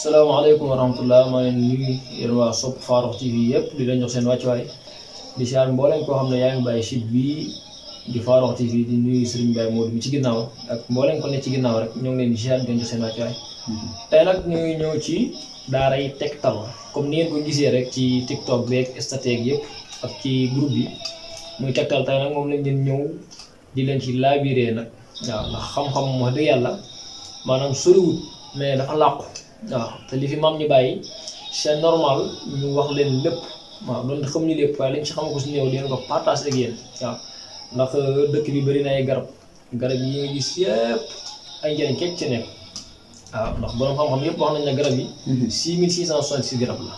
salaamaaleykum wa rahmatulah maa ngi leen di nuyu yéen waa sopp Farokh TV yëpp di leen jox seen wàccuwaay di siyaar mboolem koo xam ne yaa ngi bàyyi site bii di Farokh TV di nuyu Serigne Baye Modou bi ci ginnaaw ak mboolem ko ne ci ginnaaw rek ñoo ngi leen di siyaar di leen jox seen wàccuwaay. tey nag ñu ngi ñëw ci daara yi Tektal comme ni ngeen ko gisee rek ci TikTok beeg statut yëpp ak ci groupe bi muy Tektal tey nag moom lañ leen ñëw di leen ci laabiré nag waaw ndax xam-xam wax dëgg yàlla maanaam soriwut mais dafa làqu. waaw te li fi maam ñu bàyyi c'est normal ñu wax leen lépp waaw doon xam ñu lépp waaye liñ ci xam ko su néew di leen ko partage ak yéen waaw ndax dëkk bi bëri na ay garab yi nga gis yëpp ay njëriñ kecc ci nekk waaw ndax borom xam-xam yëpp wax nañ ne garab yi 6666 garab la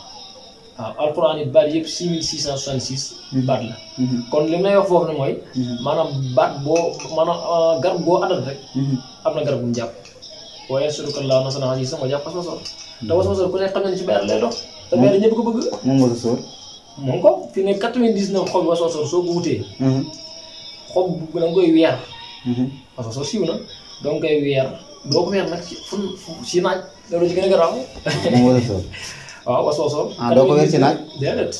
waaw alxuraan it baat yëpp 6666 baat la kon li may wax foofu ne mooy maanaam baat boo maanaam garab boo adal rek am na garab bu ñu jàpp waaye surtout laa na sana yi sama jàpp waswasoor te waswasoor ku ne xam ne ci bayre lay dox te bayre ñëpp ko bëgg moom waswasoor moom ko fi ne 99 xob waswasoor soo ko wutee xob bu da nga koy weer waswasoor siiw na doo nga koy weer doo ko weer nag ci naaj loolu ci gën a garaaw moom waswasoor waaw waswasoor doo ko weer ci naaj déedéet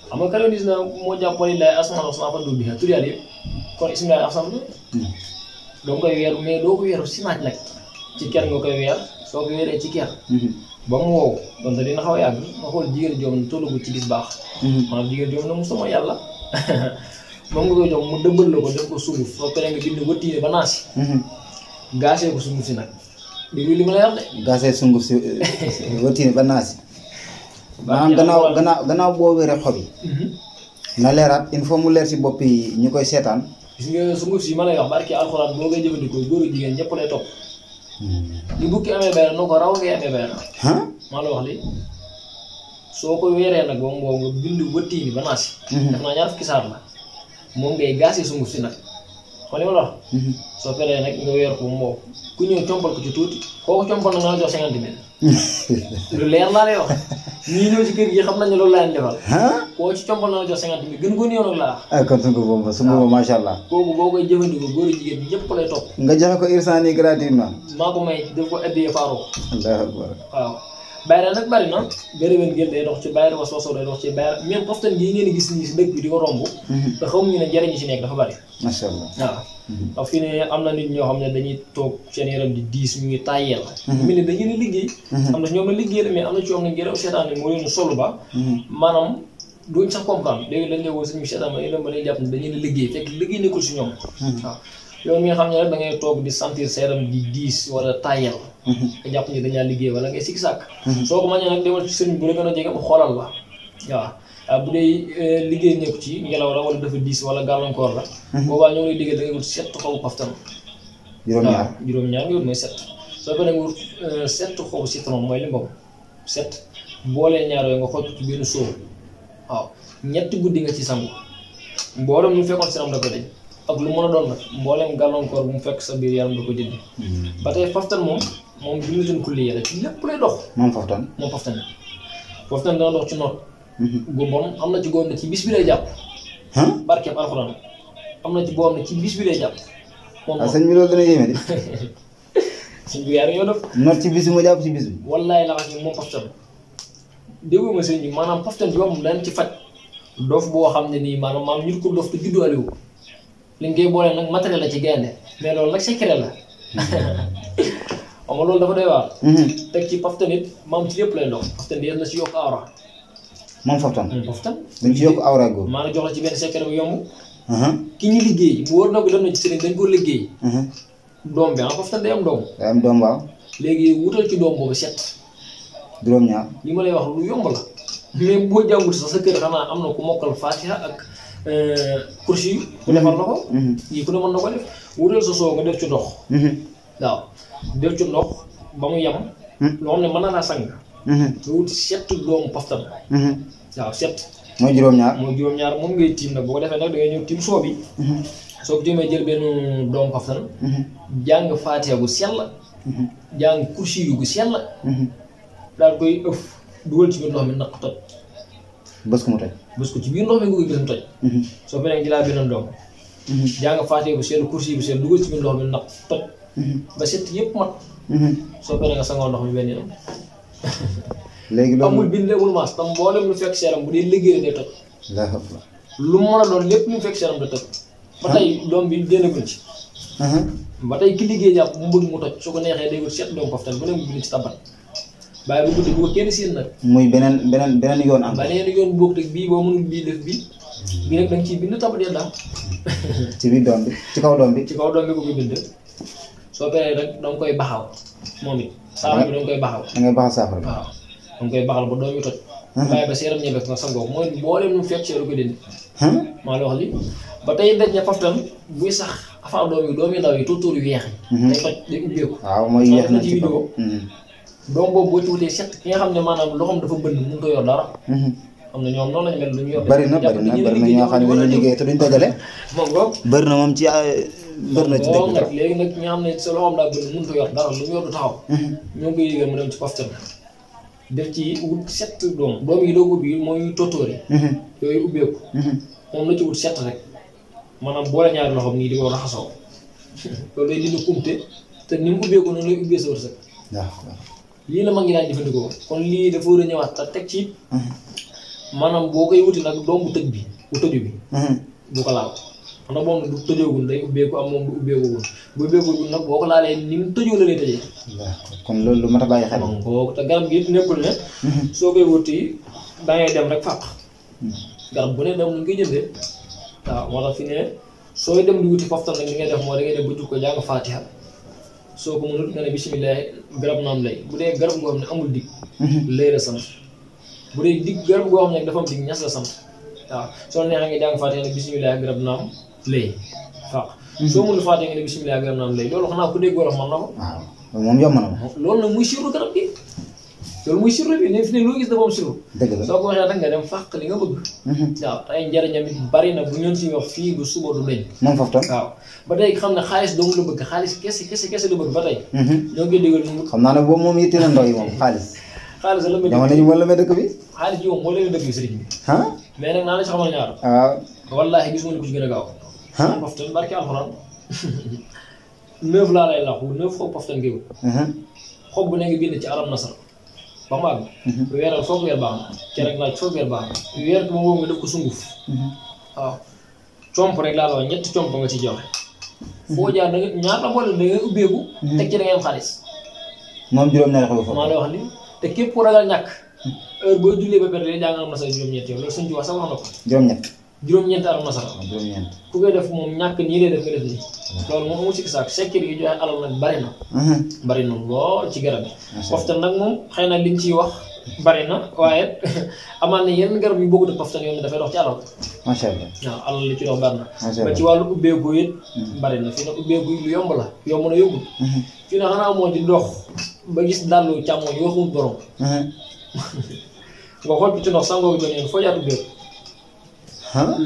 xam nga 99 moo jàppale lay asmaan asmaan fa dul bi tur yàlla yëpp kon ismilaay asmaan doo nga koy weer mais doo ko weer ci naaj nag ci ker nga koy weer soo ko weeree ci ker ba mu wow donte dina xaw a yàgg nga xool jigéen joom ne tollugu ci gis baax maanaam jigéen joom ne mu sama yàlla moom nga koy jox mu dëbbal la ko def ko sunguf soo paree nga bind wëttiine ba naasi gaasee ko sunguf si nag déglu li ma lay wax de gaasee sunguf si wëttiine ba naasi maanaam gannaaw boo weeree xob yi na leeraat il faut mu leer si bopp yi ñu koy seetaan gis nga sunguf si ma lay wax barki alxuraan boo koy jëfandikoo góor ak jigéen ñëpp lay topp li bukki amee bayra noo ko raw ngay amee bayra maa la wax li soo ko weeree nag ba mu wow nga bind wëttiini ba naasi def naa ñaar fukki saar la moom ngay gaasee sunguf si nag xam li ma la wax soo feree nag nga weer ko mu wow ku ñëw compal ko ci tuuti koo ko compal nag nga la jox 50 000 lu leer laa lay wax ñii ñëw ci kër gi xam nañ ne loolu laa leen defal koo ci compal na la jox 50 000 gën ko néew nag laa ah kon sunguf boobu macha allah kooku boo koy jëfandikoo góor jigéen ñëpp lay topp nga joxe ko irsan yi gratuitement maa ko may def ko addiyee Farokh allahu akbar waaw bayre nag bari na béréwén gén day dox ci bayre waswasoor day dox ci bayre même poftan gii ngeen gis nii si dëkk bi di ko romb te xamuñu ne njëriñ ci nekk dafa bari macha allah waaw ndax fii ne am na nit ñoo xam ne dañuy toog seen yaram di diis ñu ngi tàyyeel mel ni dañu ne liggéey am na si ñoom la liggéey la mais am na ci yoom ne ngelaw seetaan ne moo leen solu ba maanaam duñ sax comprendre léegi dañ lay woo suñu seetaan ma ba dañuy jàpp ne dañu ne liggéey fekk liggéey nekkul si ñoom waaw yow mi nga xam ne rek da ngay toog di sentir sa yaram di diis wala tàyyeel nga jàpp ni dañaa liggéey wala ngay sikki sàkk soo ko mënee nag demal ci sëriñ bu la gën a jege mu xoolal la waaw bu dee liggéey nekku ci ngelaw la wala dafa diis wala gàllankoor la boobaa ñoo ngi lay digal da ngay wut 7 xobu paftan juróom-ñaar nga wut mooy 7 soo ko ne nga wut 7 xobu citron mooy limbam 7 boolee ñaar yooyu nga xooj ci benn sóow waaw ñetti guddi nga ci sangu mboolem ñu fekkoon siram da ko dañ ak lu mën a doon nag mboolem gàllankoor bu mu fekk sa biir yaram da ko dindi ba tey paftan moom junnitin kulli la ci lépp lay dox moom paftan dana dox ci noot gu bon am na ci góob ne ci bis bi lay jàpp barkeeb alxuraan am na ci boo xam ne ci bis bi lay jàpp moom sëñ bi loolu dana yéeme de sëñ bi yaa ngi ñoo def noot ci bis bi ma jàpp ci bis bi wallaay la xam ne moom paftan déggoo ma sëñ bi maanaam paftan bi moom dañ ci faj dof boo xam ne nii maanaam ñu ko dof te juddu aliwu li nga koy boole nag matériel la ci gaynde mais loolu nag secret la xam nga loolu dafa doy waar teg ci paftan it maam ci lépp lay dox paftan di na si yokk awra moom paftan dañ ci yokk awra góor maa ngi jox la ci benn secret bu yomb ki ñu liggéey bu wóor na ko dem na ci sëriñ dañ ko liggéey doom bi paftan day am doom waaw léegi wutal ci doom boobu 7 juróom-ñaar li ma lay wax lu yomb la mais boo jàngut sax sa kër xanaa am na ku mokkal Fatiha ak kursi yi ku defal na ko yii ku ne mën na ko def wutal sa soo nga def ci ndox waaw def ci ndox ba mu yem loo xam ne mën na laa sang nga wut 7 doomu paftan waaw 7 mooy juróom-ñaar moom ngay tiim nag boo ko defee nag da ngay ñëw tiim soo bi soo ko tiimee jël benn doomu paftan jàng Fatiha gu sell jàng kursi yu gu sell daal koy ëf dugal ci biir ndox mi naq toj bës ko mu toj bës ko ci biir ndox mi nga koy gis mu toj soo paree jëlaat beneen doom jàng Fatiha bu sell kursi bu sell dugal ci biir ndox mi naq toj ba 7 yëpp mat soo paree nga sangoo ndox mi benn yoon léegi loolu amul bind amul maas tam mboolem lu fekk seeram bu dee liggéey day toj la lu mu mën a doon lépp lu fekk seeram da toj ba tey doom bi génnagul ci ba tey ki liggéey jàpp mu bëgg mu toj su ko neexee day wut 7 doom poftan bu ne mu bind ci tabat bàyyi bu guddi bu ko kenn siin nag muy beneen yoon am beneen yoon boobu teg bii boo mënul bii def bii nag da nga ciy bind tabat ya daal ci biir doom bi ci kaw doom bi ci kaw doom bi ko koy bind soo paree rek da nga koy baxaw moom it saafara bi da nga koy baxaw da ngay baxal saafara bi waaw da nga koy baxal ba doom yi toj bàyyi ba seeram ñebe nga sangoo mooy booleem nu fekk seeru ko dindi maa la wax li ba tey daj ne poftan buy sax avant doom yi ndaw yi tóor yu weex yi day toj day ubbeeku waaw mooy yeex na ci vidéo doom boobu boo ci wutee set ki nga xam ne maanaam loxoom dafa bënn mënut a yor dara am na ñoom noonu lañ mel lu ñu yor bari na ñoo xam ne dañuy liggéey te duñ dajale moom ngoog bari na moom ci bari na ci dëgg nag léegi nag ñi nga xam ne sa loxoom daa bënn mënut a yor dara lu mu yor du taxaw ñoo ngi koy yëgal mu dem ci poftan def ci wut 7 doom yi doo ubbi mooy tóotóor yi yooyu ubbeeku moom la ci wut 7 rek maanaam boole ñaari loxoom nii di ko raxasoo loolu day dindi kumte te ni mu ubbeeku noonu lay ubbee sa wërsëg lii la mag ñi daan jëfandikoo kon lii dafa war a ñëwaat te teg ci maanaam boo koy wuti nag doom bu tëj bi bu tëju bi bu ko laal xam nga moom du tëjoogul day ubbeeku am moom du ubbeekugul bu ubbeekugul nag boo ko laalee ni mu tëjoo la lay tëjee kon loolu lu mat a bàyyi xel boo te garab gi it nekkul ne soo koy wuti da ngay dem rek fàq garab bu ne dem nañ koy jëndee waaw moo tax fi ne sooy dem di wuti poftan nag li ngay def moo da ngay dem ba jug ko jàng Faatiha soo ko mënul nga ne bisimilah garab naam lay bu dee garab goo xam ne amul dig lay la sant bu dee dig garab goo xam ne dafa am dig ñas la sant waaw soo neexee nga jàng Faatiha ne bisimilah garab naam lay waaw soo mënul Faatiha nga ne bisimilah garab naam lay loolu xanaa ku dégg wolof man na ko waaw moom yomb na ma loolu nag muy sirru garab gi loolu muy sirru bi ne fi ne loo gis dafa am sirru dëgg la soo ko waxee nag nga dem fàq li nga bëgg waaw te ay njariñam it bari na bu ñoon si wax fii bu suba du deñ moom Foftan waaw ba tey xam ne xaalis doomu la bëgg xaalis kese la bëgg ba tey ñoo ngi digal ñu xam naa ne boobu moom yitte na ndaw yi moom xaalis la ma dama nañu wala dëkk bi xaalis ji moom moo leen dëkk bi sëriñ bi mais nag naa la ci xamal ñaar waaw wallaahi gis nga ni ku ci gën a gaaw moom Foftan barki alxuraan 9 laa lay laxu 9 xob Foftan ngay wut xob bu ne nga bind ci alam nasar ba mu àgg weeral foog weer baax na ci rek naaj foog weer baax na weer ko moom nga def ko sunguf waaw comp rek laa la wax 7 comp nga ci joxe foo jaar da nga ñaar la boole da nga ubbeeku teg ci da ngay am xaalis moom juróom-ñaari xobu Foftan maa lay wax li te képp ku ragal ñàkk heure boo jullee ba pare day jàng am nasara juróom-ñett yow loolu sëñ bi wax sax wax na ko juróom-ñeent alam nasara ku koy def moom ñàkk nii lay def nga def nii loolu moom amul sikki saak sekkir yi joxe alal nag bari na lool ci garab yi Foftan nag moom xëy na liñ ciy wax bari na waaye amaan na yenn garab yu bokkut ak Foftan yoon ne dafay dox ci alal macha allah waaw alal li ci dox bari na ba ci wàllu ubbeeku it bari na fii nag ubbeeku lu yomb la yomb na yóbbul fii nag xanaa moo di dox ba gis dàllu càmmooñ yoo xamul borom nga xool ci ndox sangoo doon yéen foo jaat ubbeeku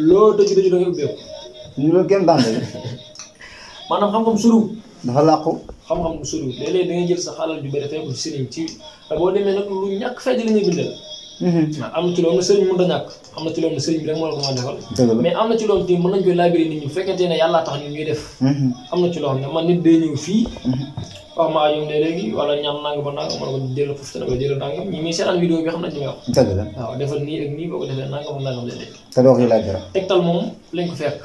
loo tëju da ngay ubbeeku ñu loolu kenn daan maanaam xam-xam suru dafa làqu xam-xam bu suru léeg-léeg da ngay jël sa xalal ju bëri fekk ci sëriñ ci te boo demee nag lu ñàkk fay di la ñuy bindal am na ci loolu sëriñ mën da ñàkk am na ci loolu sëriñ bi rek moo la ko mën a defal mais am na ci loolu tamit mën nañ koy laabiré nit ñi bu fekkente ne yàllaa tax ñun ñuy def am na ci loo xam ne man nit day ñëw fii wax ma ajom ne léegi wala ñaan nanga ba nanga mën a ko jël Foftan wala jël nangam ñi muy seetaan vidéo bi xam nañ li may wax dëgg la waaw defal nii ak nii boo ko defee nangam ak nangam léeg-léeg te doo ko laaj dara Tektal moom lañ ko fekk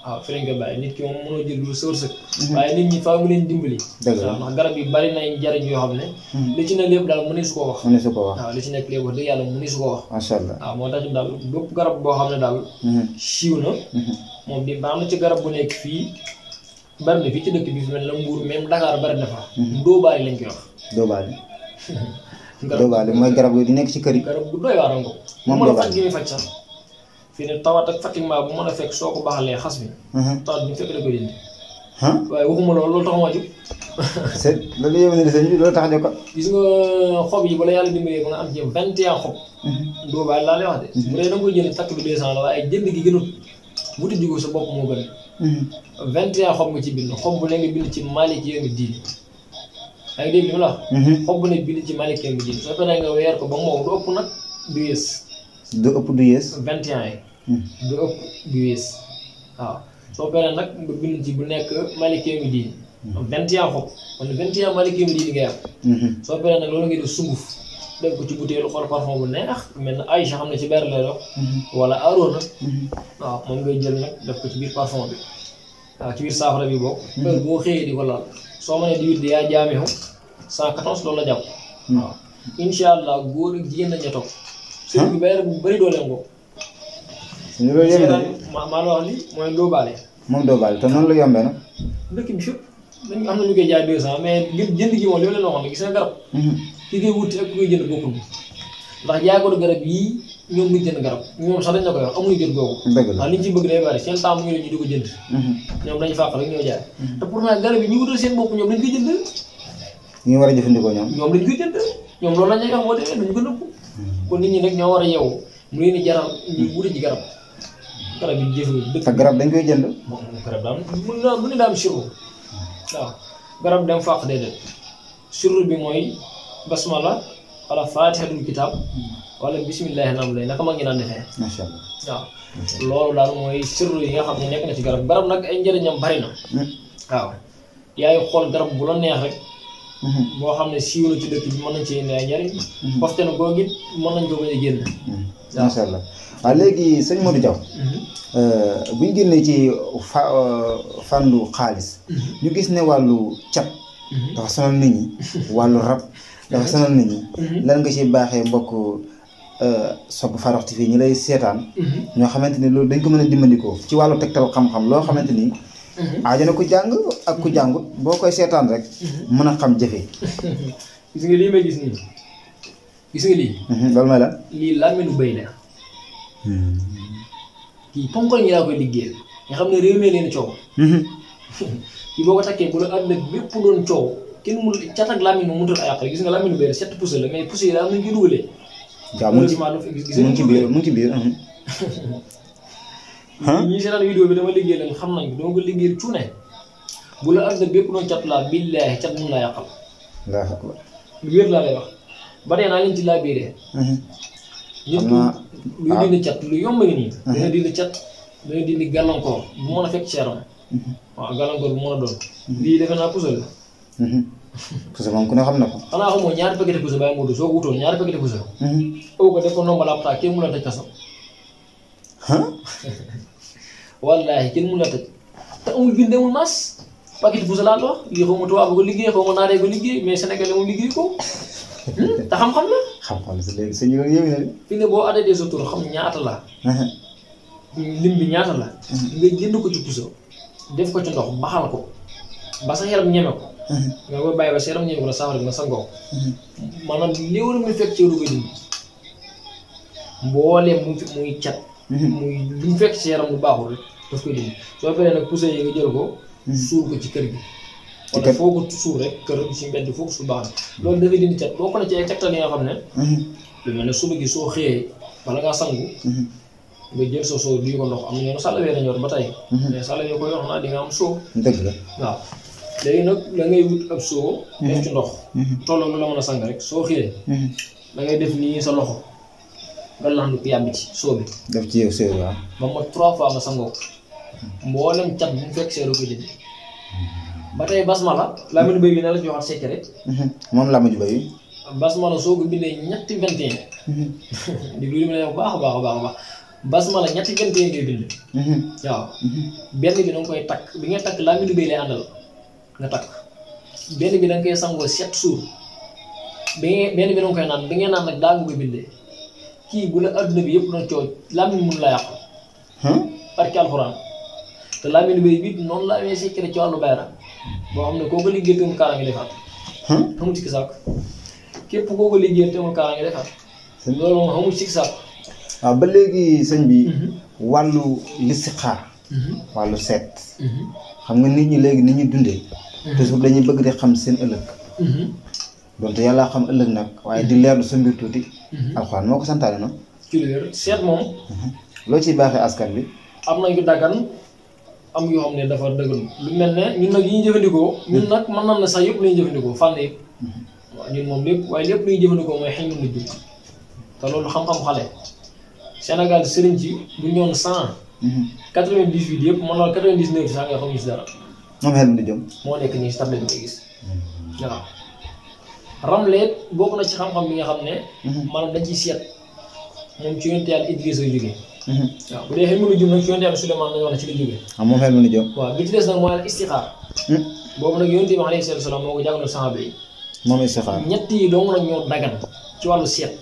waaw fi lañ koy bàyyi nit ki moom mënoo jël lu sërsëg waaye nit ñi faaw nga leen dimbali waaw ndax garab yi bari nañ njariñ yoo xam ne li ci ne lépp daal mënee su ko wax waaw li ci nekk lépp wax dëgg yàlla mënee su ko wax macha allah waaw moo tax daal bépp garab boo xam ne daal siiw na moom di ba am na ci garab bu nekk fii bari na fii ci dëkk bi fi mel na Mbuur même Dakar bari na fa dóobaali lañ koy wax dóobaali mooy garab yi di nekk ci kër yi garab bu doy waar nga ko moom mën a faj gi muy faj sax fii ne tawat ak fatiguement bu mën a fekk soo ko baaxalee xas bi tawat bi fekk da koy dindi waaye waxuma loolu taxuma jóg loolu yëw ne sëñ bi loolu tax jóg ko gis nga xob yi bala yàlla dimbalee ba nga am ci 21 xob dóobaali laa lay wax de bu dee da nga koy jënd takk bi 200 la waaye jënd gi gënut wuti jugo sa bopp moo gën 21 xob nga ci bind xob bu ne nga bind ci Malick yëngu diini yaa ngi dégg li ma la wax xob bu ne bind ci Malick yëngu diini soo paree nga weer ko ba mu wow du ëpp nag du yées du ëpp du yées 21 yi du ëpp du yées waaw soo paree nag nga bind ci bu nekk Malick yëngu diini am 21 xob kon 21 maliki mi di ngay am soo paree nag loolu ngay def sunguf def ko ci butéelu xool parfum bu neex mel na Aïcha xam ne ci bayre lay dox wala Arona waaw moom ngay jël nag def ko ci biir parfum bi waaw ci biir saafara bi bokk heure boo xëyee di ko laal soo mënee di wit di yaa jaamixu 114 loolu la jàpp waaw incha allah góor ak jigéen dañu toog sëriñ bi bayre bu bëri dooleem ko maa la wax li mooy doobaale moom doobaale te noonu la yombee nag dëkk bi fépp dañ am na ñu koy jaay 200 mais jënd gi moom li ma leen waxoon gis nga garab ki koy wuti ak ku koy jënd bokkul ndax jaay ko garab yii ñoom duñ jënd garab ñoom sax dañ la koy wax amuñu jot googu ndax liñ ci bëgg day bari seen temps mu ngi la ñu di ko jënd ñoom dañ fàq rek ñoo jaay te pourtant garab yi ñu wutal seen bopp ñoom dañ koy jënd ñu war a jëfandikoo ñoom dañ koy jënd ñoom loolu lañ lay wax boo demee duñ ko nëbb kon nit ñi nag ñoo war a yeewu mu leen di jaral ñu wuti ci garab yi jëfandikoo te garab dañ koy jënd garab daam mu ne daam sirru waaw garab dem fàq déedéet sirru bi mooy basmala wala fatihatul kitab wala bismillahi naam lay naka mag ngi naan defee macha allah waaw loolu daal mooy sirru yi nga xam ne nekk na ci garab garab nag ay njëriñam bari na waaw yaay xool garab bu la neex rek boo xam ne siiw na ci dëkk bi mën nañ ci indi ay njëriñ pofte na googu it mën nañ ko bañ a génn macha allah waaw léegi sëñ Modou Diaw buñ génnee ci fàndu xaalis ñu gis ne wàllu cat dafa sonal nit ñi wàllu rab dafa sonal nit ñi lan nga ci baaxee mbokk sopp Farokh TV ñi lay seetaan ñoo xamante ni loolu dañ ko mën a dimbandikoo ci wàllu tegtal xam-xam loo xamante ni aajana ku jàng ak ku jàngut boo koy seetaan rek mën a xam jëfe gis nga lii may gis nii gis nga lii loolu mooy la lii làmmiñu bëy la kii ponkal ñi laa koy liggéeyal nga xam ne réew mi leen coow kii boo ko takkee bu la àdduna bépp doon coow kenn mu cat ak làmmiñ mu mënut a yàq gis nga làmmiñu bëy la 7 pouces la mais pouces yi daal nañ koy dugalee waaw mu ngi ci biir mu ngi ci biir ñii seetaan vidéo bi dama liggéey leen xam nañ ko dama ko liggéey cuune bu la àdduna bépp doon cat laa billaahi cat mun laa yàqal lu wér laa lay wax ba tey naa leen ci laa biiree nit ku luy dindi cat lu yomb ngi nii dina dindi cat dina dindi gàllankoor bu mën a fekk ci yaram waaw gàllankoor bu mën a doon lii defe naa puso la puso moom ku ne xam na ko xanaa xamoo ñaari paquet puso bàyyi Modou soo ko wutoon ñaari paquet puso ëw ko def ko nomba lapta kenn mun la tëj kaso wallaahi kenn mun la tëj te amul bind amul mas paquet puso laa wax lii xaw ma tubaab ko liggéey xaw ma naaree ko liggéey mais Sénégal moom liggéey ko te xam-xam la xam-xam la si léegi sëñ bi yéeme na fi ne boo addee sa tur xam ñaata la lim bi ñaata la nga jënd ko ci puso def ko ci ndox baxal ko ba sa yaram ñeme ko nga koy bàyyi ba sa yaram ñeme ko la saafara bi nga sangoo maanaam léew la muy fekk ci yow du koy dindi mbooleem muy cat muy lu mu fekk ci yaram lu baaxul rek daf koy dindi soo paree nag puso yi nga jël ko suul ko ci kër gi wala foo ko suul rek kër si mbedd foo ko suul baax na loolu dafay dindi cat boo ko ne ci ay tegtal yi nga xam ne lu mel ne suba gi soo xëyee wala ngaa sangu nga jël sa soo duy ko ndox am na ñoo sàllawee nañu war ba tey mais sàllawee koy wax naa di nga am soo dëgg la waaw léegi nag da ngay wut ab soo def ci ndox tolloo lu la mën a sang rek soo xëyee da ngay def nii sa loxo nga lax ndi ko yàbbi ci soo bi def ci yow soo waaw ba ma 3 fois nga sangoo mboolem cat bu mu fekk seeru ko jënd ba tey basmala làmmiñu bëy bi na la joxaat secret moom làmmiñu bëy bi basmala soo ko bindee ñetti 21 di lu ma lay wax baax a baax a baax a baax basmala ñetti 21 ngay bind waaw benn bi da nga koy takk bi nga takk làmmiñu bëy lay àndal nga takk benn bi da nga koy sangoo 7 jours benn bi da nga koy naan bi ngeen naan nag daa nga koy bindee kii bu la adduna bi yëpp doon coow làmmiñ mun la yàqu barki alxuraan te làmmiñu bëy bi noonu la amee secret ci wàllu bayra boo xam ne koo ko liggéey temul kaara ngi defaat xamul sikki sàkk képp koo ko liggéey temul kaara ngi defaat loolu moom xamul sikki sàkk waaw ba léegi sëñ bi wàllu listixaar wàllu seet xam nga nit ñi léegi ni ñuy dundee toujours dañuy bëgg di xam seen ëllëg donte yàlla xam ëllëg nag waaye di leerlu sa mbir tuuti alxuraan moo ko santaane na ci lu wér seet moom loo ciy baaxee askan bi am nañ ko daggan am yoo xam ne dafa dëggal lu mel ne ñun nag yi ñu jëfandikoo ñun nag mën nañ na sax yëpp lañuy jëfandikoo fànn yëpp waaw ñun moom lépp waaye lépp lu ñuy jëfandikoo mooy xëy na mujj te loolu xam-xam xale Sénégal sëriñ ci bu ñoon 198 yëpp man loolu 99 sax nga xamuñu si dara moom xel mu jëm moo nekk nii si tablette bi ngay gis waaw ramleet bokk na ci xam-xam bi nga xam ne maanaam dañ ciy seet moom ci yonent yàlla Idrissa la jógee waaw bu dee xel mu jëm nag ci yonent yàlla Suleymaan lañu wax ne ci la jógee moom xel mu jëm waaw bi ci des nag mooy al istixaar boobu nag yonent bi alayhi salaatu salaam moo ko jàngaloon saxaaba yi moom istixaar ñett yi dong nag ñoo dagan ci wàllu seet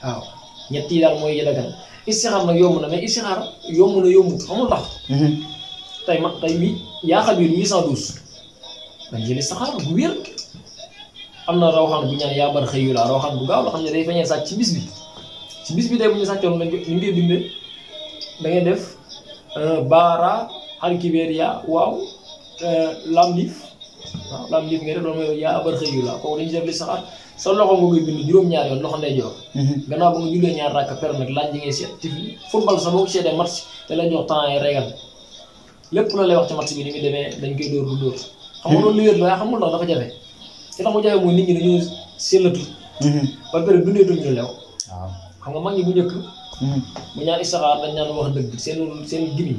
waaw ñett yi daal mooy yi dagan istixaar nag yomb na mais istixaar yomb na yombut xamul tax tey bi yaa xabiir 812 dañ jël istixaar bu wér am na rawxaan bu ñaan yaa bar xëyu laa rawxaan bu gaaw la xam ne day feeñee sàcc ci bis bi tey bu ñu sàccoon la ñu ngi bindee da ngay def baara xar kibeer yaa waaw lam liif waaw lam liif ngay def loolu mooy yaa bar xëyu laa kooku dañu def istixaar sa loxo nga koy bind juróom-ñaar yoon loxo ndey joor gannaaw ba nga jullee ñaar rakka per nag laaj ji ngay seet ci football sax boo ko seetee match da lay jox temps yi régal lépp la lay wax ci match bi ni muy demee dañ koy dóor du dóor xam nga loolu lu wér la waaye xamul ndax dafa jafe ci tax mu jafe mooy nit ñi dañoo sellatu ba pare dundeetuñ ñu lew waaw xam nga mag ñi bu njëkk bu ñaan istixaar dañ naan wax dëgg seen gimiñ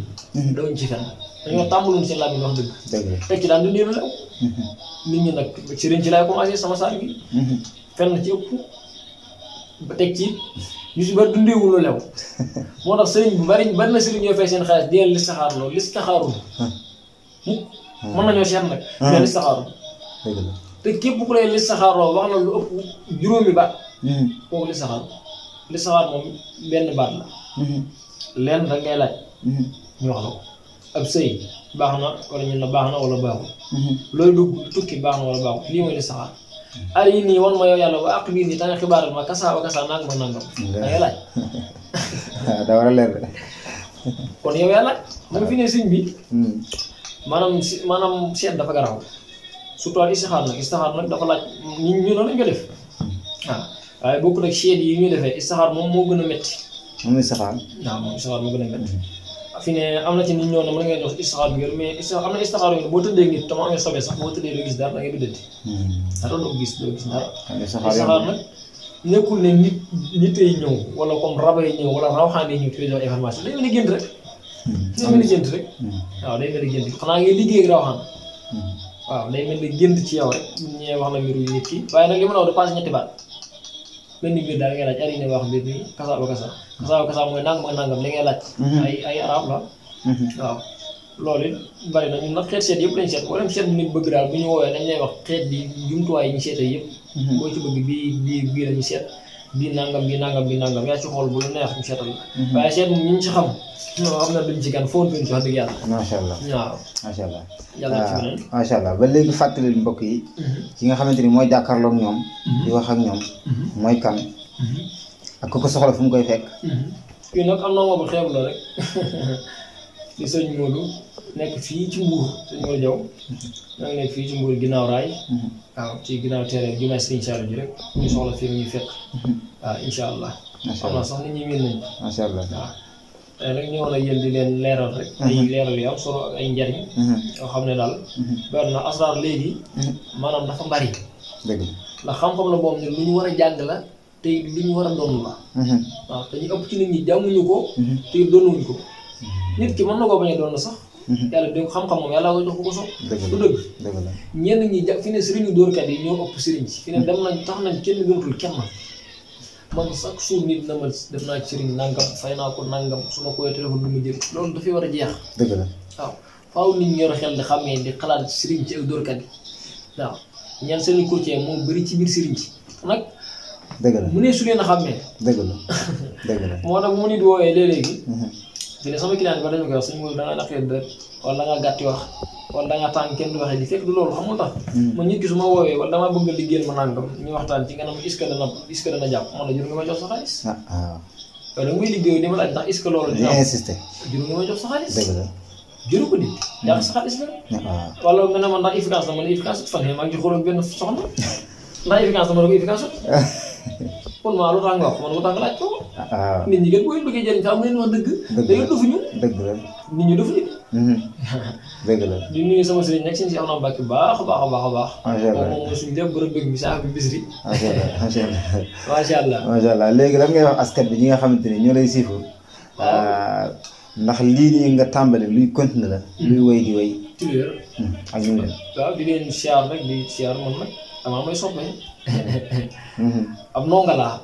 dawuñ ci fenn dañoo tàmbaloon seen làmmiñ wax dëgg teg ci daan dundee lu lew nit ñi nag sëriñ ci laay commencé sama saar gi fenn ci ëpp ba teg ci ñu si bari dundeewul lu lew moo tax sëriñ bu bari na sëriñ ñoo fay seen xaalis di leen listixaar loolu listixaarul mën nañoo seet nag mais listixaarul te képp ku lay listixaaroo wax na lu ëpp juróomi baat kooku listixaar moom benn baat la lenn rek ngay laaj ñu wax la ko ab sëy baax na wala ñun la baax na wala baaxul looy dugg tukki baax na wala baaxul lii mooy listixaar ari yi nii wan ma yow yàlla wa ak bii nii tanga xibaaral ma kasaa wa kasaa nangam ak nangam da ngay laaj da war a leer de kon yow yaa laaj mu ngi fi ne sëñ bi maanaam seet dafa garaaw surtout istixaar nag dafa laaj ñu noonu lañ ko def waaw waaye bokk nag seet yi ñuy defee istixaar moom moo gën a métti moom istixaar waaw moom istixaar moo gën a métti fi ne am na ci nit ñoo ne mën nga jox istixaar bi ngir mais am na istixaar yoo boo tëddee nit te mu amee sobe sax boo tëddee doo gis dara da ngay biddanti dara doo gis dara istixaar nag nekkul ne nit ay ñëw wala comme raba yi ñëw wala rawxaan yi ñëw ci jox information day mel ni gént rek waaw day mel ni gént xanaa ngay liggéey ak rawxaan waaw day mel ni gént ci yow rek ñee wax la mbiru nit ki waaye nag li ma la wax de passé ñetti baat benn mbir daal ngay laaj ari ne wax mbir mi kasa ba kasa mooy nangam ak nangam li ngay laaj ay arab la waaw loolu it bari na ñun nag xeet seet yëpp lañ seet wala seet nit bëgg daal bu ñu woowee dañ lay wax xeet bi jumtuwaay yi ñu seetee yëpp boo ci bëgg bii la ñu seet bii nangam yaa ci xool bu la neex ñu seetal la waaye seet ñi ñu ci xam ñoo xam ne duñ ci gan fóon duñ ci wax dëgg yàlla macha allah waaw macha allah yàlla ci beneen macha allah ba léegi fàttali mbokk yi ci nga xamante ni mooy jàkkaarloog ñoom di wax ak ñoom mooy kan ak ku ko soxla fu mu koy fekk kii nag am na moo bu xeeb la rek di sëñ Modou nekk fii ci Mbour sëñ Modou Diaw ñoo ngi nekk fii ci Mbour ginnaaw raay waaw ci ginnaaw terrain jumaay Sëriñ Saliou ji rek ñu soxla fii ñuy fekk waaw incha allah xam naa sax nit ñi miin nañ macha allah waaw tey nag ñëwoon ak yéen di leen leeral rek ay leeral yu am solo ak ay njariñ yoo xam ne daal bari na asraar léegi maanaam dafa bari dëgg ndax xam-xam la boobu ne lu ñu war a jàng la te lu ñu war a doon la waaw te ñu ëpp ci nit ñi jànguñu ko te doonuñu ko nit ki mën na koo bañ a doon sax yàlla dégg xam-xam moom yàlla koy jox ko sopp du dëgg ñenn ñi fi ne sëriñu dóorkat yi ñoo ëpp sëriñ si fi ne dem nañ tax nañ kenn gëmatul kenn man chaque jour nit na ma def naa ci sëriñ nangam fay naa ko nangam su ma koy téléphone du ma jël loolu dafay war a jeex dëgg la waaw faaw nit ñi yor xel di xàmmee di xalaat sëriñ ci ak dóorkat yi waaw ñaan seen courtier moo bëri ci biir sëriñ ci nag dëgg la mu ne su leen a xàmmee dëgg la moo tax bu mu nit woowee léeg-léegi dina sama client ba dañu koy wax suñu mooy da nga naqee dër wala da nga gàtti wax wala da nga tàng kenn du waxee di fekk du loolu xamul tax man nit ki su ma woowee wala damaa bëgg a liggéeyal ma nangam ñu waxtaan ci nga ne ma est-ce que dana jàpp man la jur nga ma jox sa xaalis yow da nga may liggéey di ma laaj ndax est-ce que loolu dina insisté jur nga ma jox sa xaalis dëgg la jëru ko di yàq sa xaalis la wala nga ne ma ndax efficace na ma ne efficace fan maa ngi ci xool ak benn soxna ndax efficace na ma ne ko efficace kon maa lu tax nga wax man lu tax nga laaj ko nit ñi gën booy bëggee jëriñ sax mu leen wax dëgg dañoo dofuñu dëgg la nit ñi dofuñu dëgg la di nuyu sama sëriñ nekk seen si am na mbàkk baax a baax a baax a baax macha allah moom mooy suñu lépp bërëb bëgg bi saa bi bisri macha allah macha allah macha allah léegi lan ngay wax askan bi ñi nga xamante ni ñoo lay siifur ndax lii nii nga tàmbali luy continuer la. luy wéy di wéy. ci lu wér. ak ñu leen. waaw di leen siyaar rek di siyaar man nag damaa may soppe. ab ndongo laa.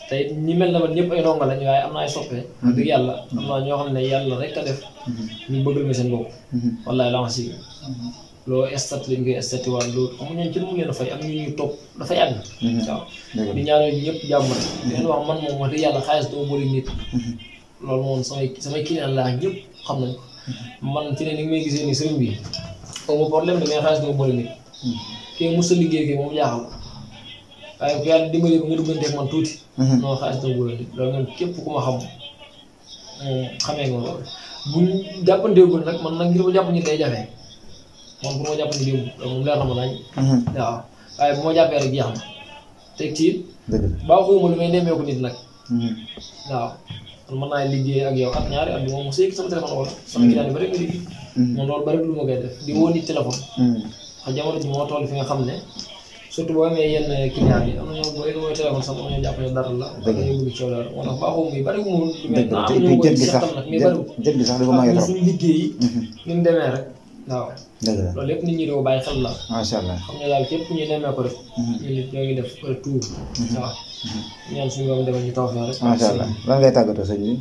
tey ñi mel na man ñëpp ay ndongo lañ waaye am na ay soppe. wax dëgg yàlla am na ñoo xam ne yàlla rek a def. ñu bëggal ma seen bopp. wallaay la wax si. loo estat lañ koy estati waat loolu xam nga ñoom ci mu leen a fay am ñu ñuy topp dafa yàgg. waaw di ñaanal ñëpp jàmm rek. di leen wax man moom wax dëgg yàlla xaalis dama bëri nit. loolu moom samay client laa ñëpp xam nañ ko. man ci ne ni nga may gisee ni sëriñ bi amoo problème da ngay xaalis dama bëri nit. kii mos a liggéey kii moom jaaxal waaye bu yàlla dimbali ko nga dugganteeg man tuuti. non xaalis dama bëri nit loolu moom képp ku ma xam xamee nga loolu buñ jàppandeegul nag man nag ngir ma jàpp nit day jafe. moom pour ma jàpp ni démb moom leer na ma nañ. waaw waaye bu ma jàppee rek jeex na teg ci it. baaxuma lu may nemmeeku nit nag. waaw man mën naa liggéey ak yow ak ñaari at bi moom mos a yëg sama téléphone wala. sama client yi bari nga liggéey. moom loolu bari lu ma koy def di woo nit téléphone. wax jamono ji moo toll fi nga xam ne surtout boo amee yenn client yi am na ñoo booy wooy téléphone sax am na ñoo jàpp ne dara la. dëgg la ñu bëgg coow daal moo tax baaxuma yi bari mu lu mel. dëgg la te jët bi sax jët bi sax dafa may trop suñu liggéey yi. ni mu demee rek. waaw dëgg la loolu lépp nit ñi doo bàyyi xel la. macha allah xam ne daal képp ku ñuy nemmee ko rek. ñu nit ñoo ngi def retour. waaw ñaan suñu borom defal ñu taw fii rek. macha allah lan ngay tàggatoo sëñ bi.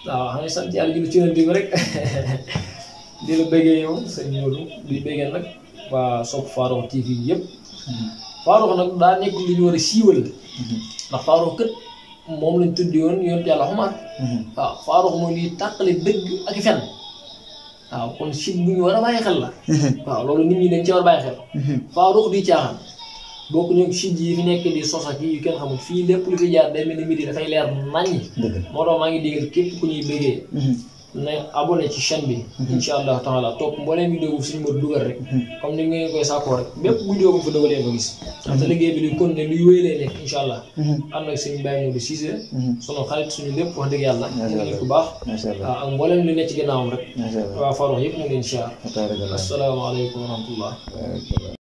waaw xam nga sant yàlla julli ci yonent bi rek di la bëggee yow sëñ Modou di bëggee nag waa Sope Farokh TV yëpp. Farokh nag daa nekk lu ñu war a siiwal. ndax Farokh kët moom lañ tuddi woon yonent yàlla xumaat. waaw Farokh mooy liy tàqale dëgg ak fen. waaw kon site bu ñu war a bàyyi xel la. waaw loolu nit ñi dañ ci war a bàyyi xel. Farokh di caaxaan bokk ñu site yi fi nekk di sos ak yu kenn xamul fii lépp lu fi jaar day mel ni midi dafay leer naññ. moo tax maa ngi digal képp ku ñuy bëggee. na abonné ci chaîne bi. incha allah taala topp mbooleem vidéo bu suñu Modou dugal rek. comme ni ngeen koy sàkkoo rek bépp vidéo bu ñu fa dugalee ko gis. ndaxte liggéey bi luy continuer luy wéy lay nekk incha allah. ànd ak suñu Baye Modou Cissé. sunu xarit suñu lépp wax dëgg yàlla. macha allah ku baax. macha allah ak mbooleem lu nekk ci ginnaawam rek. macha allah waa Farokh yëpp ñu ngi leen siyaar. asalaamaaleykum wa rahmatullah.